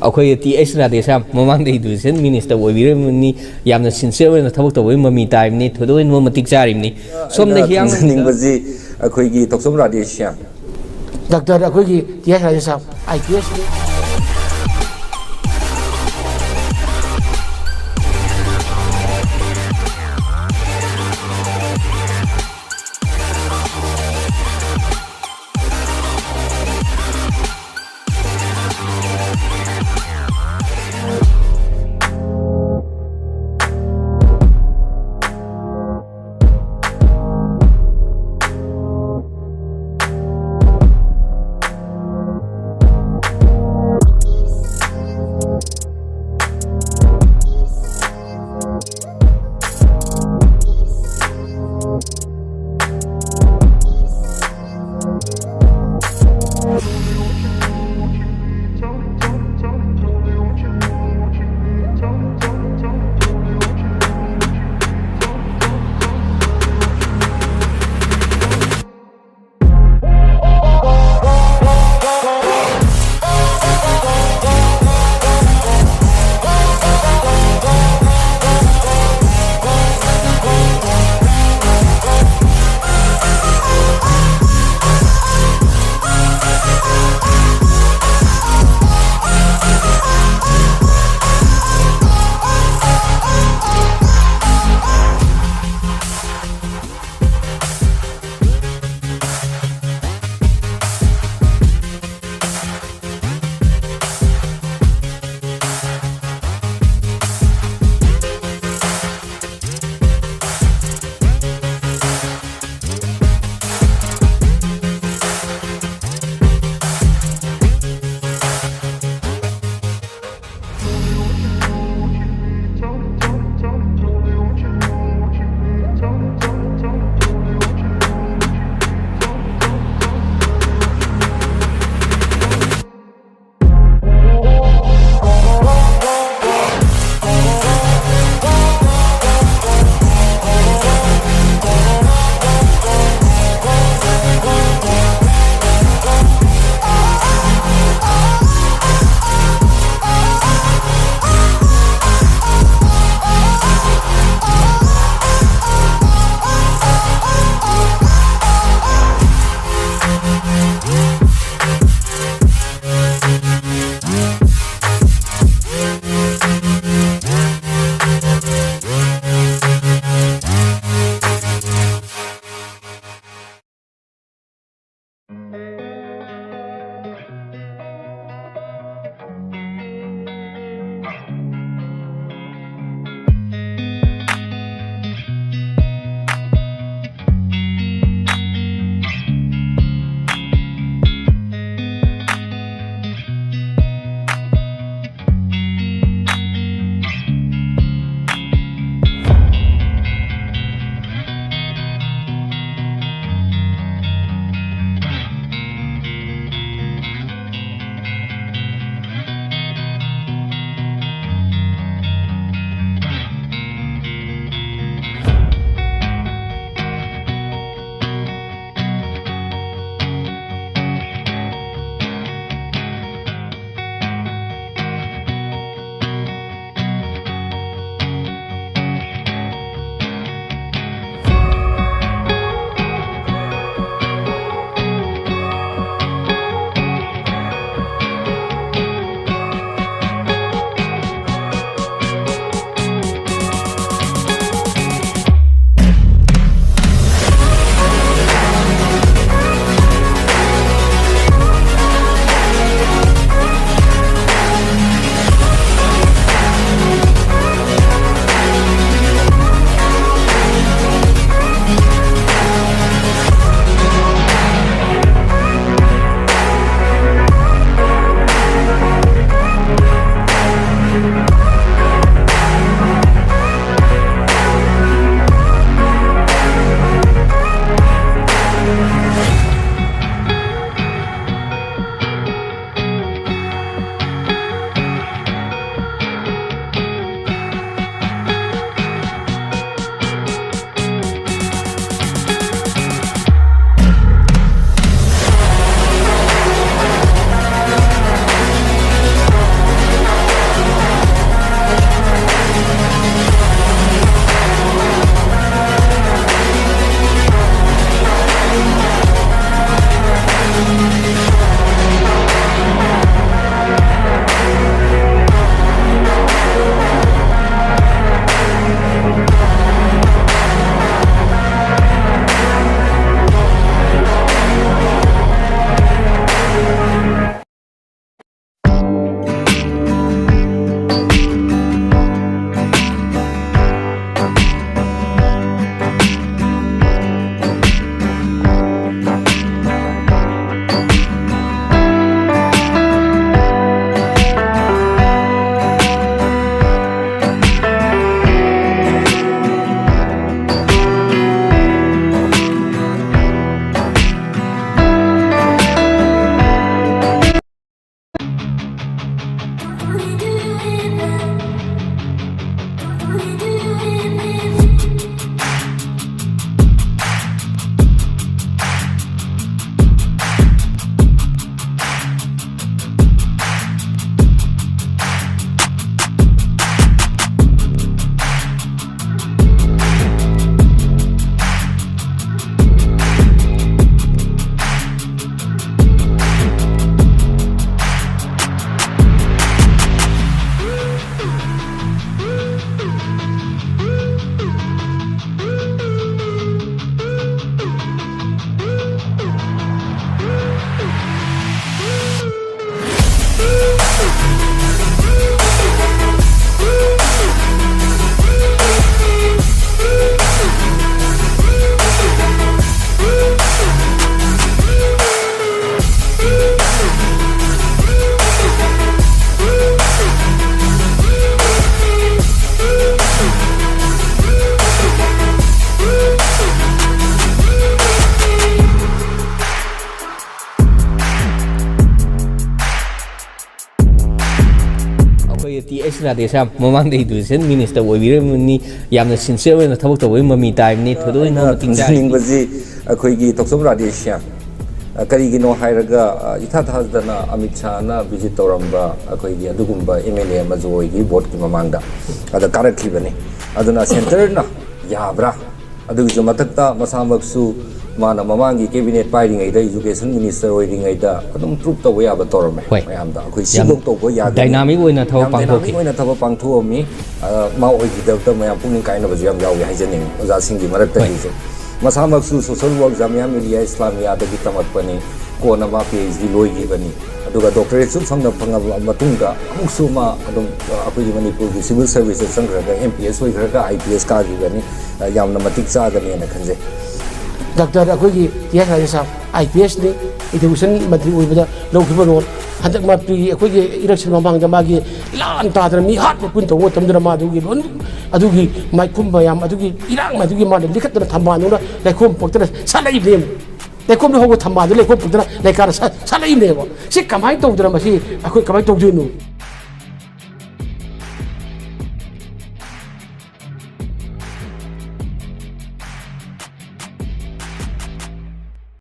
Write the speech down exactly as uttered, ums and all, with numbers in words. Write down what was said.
ꯑꯩꯈꯣꯏꯒꯤ T H Radheshyam ꯃꯃꯥꯡꯗ education minister ꯑꯣꯏꯕꯤꯔꯝꯃꯤ, ꯌꯥꯝꯅ ꯁꯤꯟꯁꯤꯌꯔ ꯑꯣꯏꯅ ꯊꯕꯛ ꯇꯧꯕꯒꯤ ꯃꯃꯤ ꯇꯥꯔꯤꯕꯅꯤ, ꯊꯣꯏꯗꯣꯛ ꯍꯦꯟꯗꯣꯛꯄ ꯃꯇꯤꯛ ꯆꯥꯔꯤꯕꯅꯤ꯫ ꯁꯣꯝꯗ ꯑꯩꯅ ꯍꯤꯌꯥꯡ ꯊꯝꯖꯅꯤꯡꯕꯁꯤ ꯑꯩꯈꯣꯏꯒꯤ ꯊꯣꯛꯆꯣꯝ ꯔꯥꯙꯦꯁ꯭ꯌꯥꯝ꯫ ꯗꯥꯛꯇꯔ ꯑꯩꯈꯣꯏꯒꯤ T H Radheshyam I P S. ꯑꯩꯈꯣꯏꯒꯤ ꯇꯤ ꯑꯦꯁ ꯔꯥꯙꯦꯁ꯭ꯌꯥꯝ ꯃꯃꯥꯡꯗ ꯏꯗꯨꯀꯦꯁꯟ ꯃꯤꯅꯤꯁꯇꯔ ꯑꯣꯏꯕꯤꯔꯝꯕꯅꯤ꯫ ꯌꯥꯝꯅ ꯁꯤꯟꯁꯤꯌꯔ ꯑꯣꯏꯅ ꯊꯕꯛ ꯇꯧꯕꯒꯤ ꯃꯃꯤ ꯇꯥꯏꯕꯅꯤ꯫ ꯊꯣꯏꯗꯣꯛ ꯍꯦꯟꯗꯣꯛꯅ ꯑꯩꯅ ꯃꯇꯤꯛ ꯆꯥꯔꯤ꯫ ꯊꯝꯖꯅꯤꯡꯕꯁꯤ ꯑꯩꯈꯣꯏꯒꯤ ꯊꯣꯛꯆꯣꯝ ꯔꯥꯙꯦꯁ꯭ꯌꯥꯝ, ꯑ, ꯀꯔꯤꯒꯤꯅꯣ ꯍꯥꯏꯔꯒ, ꯑ, ꯏꯊꯥ ꯊꯥꯖꯗꯅ ꯑꯃꯤꯠ ꯁꯥꯍꯅ ꯚꯤꯖꯤꯠ ꯇꯧꯔꯝꯕ ꯑꯩꯈꯣꯏꯒꯤ ꯑꯗꯨꯒꯨꯝꯕ ꯑꯦꯝ ꯑꯦꯜ ꯑꯦ ꯑꯃꯁꯨ ꯑꯣꯏꯈꯤ ꯚꯣꯠꯀꯤ ꯃꯃꯥꯡꯗ꯫ ꯑꯗ ꯀꯥꯔꯛꯈꯤꯕꯅꯤ꯫ ꯑꯗꯨꯅ ꯁꯦꯟꯇꯔꯅ ꯌꯥꯕ꯭ꯔꯥ? ꯑꯗꯨꯒꯤꯁꯨ ꯃꯊꯛꯇ ꯃꯁꯥꯃꯛꯁꯨ ꯃꯥꯅ ꯃꯃꯥꯡꯒꯤ ꯀꯦꯕꯤꯅꯦꯠ ꯄꯥꯏꯔꯤꯉꯩꯗ, ꯏꯖꯨꯀꯦꯁꯟ ꯃꯤꯅꯤꯁꯇꯔ ꯑꯣꯏꯔꯤꯉꯩꯗ ꯑꯗꯨꯝ ꯄ꯭ꯔꯨꯞ ꯇꯧꯕ ꯌꯥꯕ ꯇꯧꯔꯝꯃꯦ꯫ ꯍꯣꯏ꯫ ꯃꯌꯥꯝꯗ ꯑꯩꯈꯣꯏ ꯌꯥꯝ ꯁꯤꯐꯧ ꯇꯧꯕ ꯌꯥꯗꯦ꯫ ꯗꯥꯏꯅꯥꯃꯤꯛ ꯑꯣꯏꯅ ꯊꯕꯛ ꯌꯥꯝ ꯄꯥꯡꯊꯣꯛꯈꯤ꯫ ꯗꯥꯏꯅꯥꯃꯤꯛ ꯑꯣꯏꯅ ꯊꯕꯛ ꯄꯥꯡꯊꯣꯛꯑꯝꯃꯤ꯫ ꯑ, ꯃꯥ ꯑꯣꯏꯈꯤꯗꯕꯗ ꯃꯌꯥꯝ ꯄꯨꯛꯅꯤꯡ ꯀꯥꯏꯅꯕꯁꯨ ꯌꯥꯝ ꯌꯥꯎꯏ ꯍꯥꯏꯖꯅꯤꯡꯉꯤ ꯑꯣꯖꯥꯁꯤꯡꯒꯤ ꯍꯣꯏ꯫ ꯃꯔꯛꯇꯒꯤꯁꯨ꯫ ꯃꯁꯥꯃꯛꯁꯨ ꯁꯣꯁꯦꯜ ꯋꯥꯔꯛ ꯖꯥꯃꯤꯌꯥ ꯃꯤꯂꯤꯌꯥ ꯏꯁꯂꯥꯃꯤꯌꯥꯗꯒꯤ ꯇꯝꯃꯛꯄꯅꯤ꯫ ꯀꯣꯟꯅ ꯃꯥ ꯄꯤ ꯑꯩꯆ ꯗꯤ ꯂꯣꯏꯈꯤꯕꯅꯤ꯫ ꯑꯗꯨꯒ ꯗꯣꯛꯇꯔꯦꯠꯁꯨ ꯐꯪꯅ ꯐꯪꯉꯕ ꯃꯇꯨꯡꯗ ꯑꯃꯨꯛꯁꯨ ꯃꯥ ꯑꯗꯨꯝ, ꯑ, ꯑꯩꯈꯣꯏꯒꯤ ꯃꯅꯤꯄꯨꯔꯒꯤ civil ꯁꯔꯚꯤꯁꯇ ꯆꯪꯈ꯭ꯔꯒ M P S ꯑꯣꯏꯈ꯭ꯔꯒ I P S ꯀꯥꯈꯤꯕꯅꯤ꯫ ꯑ, ꯌꯥꯝꯅ ꯃꯇꯤꯛ ꯆꯥꯒꯅꯤꯅ ꯈꯟꯖꯩ꯫ ꯗꯥꯛꯇꯔ ꯑꯩꯈꯣꯏꯒꯤ T S Radheshyam I P ꯑꯦꯁꯅꯤ, ꯏꯗꯨꯀꯦꯁꯟ ꯃꯟꯇ꯭ꯔꯤ ꯑꯣꯏꯕꯗ ꯂꯧꯈꯤꯕ ꯔꯣꯜ꯫ ꯍꯟꯗꯛ ꯃꯥ ꯄꯤ ꯑꯩꯈꯣꯏꯒꯤ ꯏꯂꯦꯛꯁꯟ ꯃꯃꯥꯡꯗ ꯃꯥꯒꯤ ꯏꯂꯥꯟ ꯇꯥꯗꯅ ꯃꯤ ꯍꯥꯠꯄ ꯄꯨꯟ ꯇꯧꯕ ꯃꯇꯝꯗꯨꯗ ꯃꯥ ꯑꯗꯨꯒꯤ ꯂꯣꯏꯅ ꯑꯗꯨꯒꯤ ꯃꯥꯏꯈꯨꯝ ꯃꯌꯥꯝ ꯑꯗꯨꯒꯤ ꯏꯔꯥꯡ ꯃꯌꯥꯝꯗꯨꯒꯤ ꯃꯥꯅ ꯂꯤꯈꯠꯇꯅ ꯊꯝꯕꯥꯜꯗꯧꯅ ꯂꯩꯈꯣꯝ ꯄꯛꯇꯅ ꯁꯥꯠꯂꯛꯏꯕꯅꯦ꯫ ꯂꯩꯈꯣꯝꯗ ꯍꯧꯕ ꯊꯝꯕꯥꯜꯗꯨ ꯂꯩꯈꯣꯝ ꯄꯛꯇꯅ ꯂꯩꯀꯥꯗ ꯁꯥ-, ꯁꯥꯠꯂꯛꯏꯕꯅꯦꯕ꯫ ꯁꯤ ꯀꯃꯥꯏꯅ ꯇꯧꯗꯅ ꯃꯁꯤ ꯑꯩꯈꯣꯏ ꯀꯃꯥꯏꯅ ꯇꯧꯗꯣꯏꯅꯣ?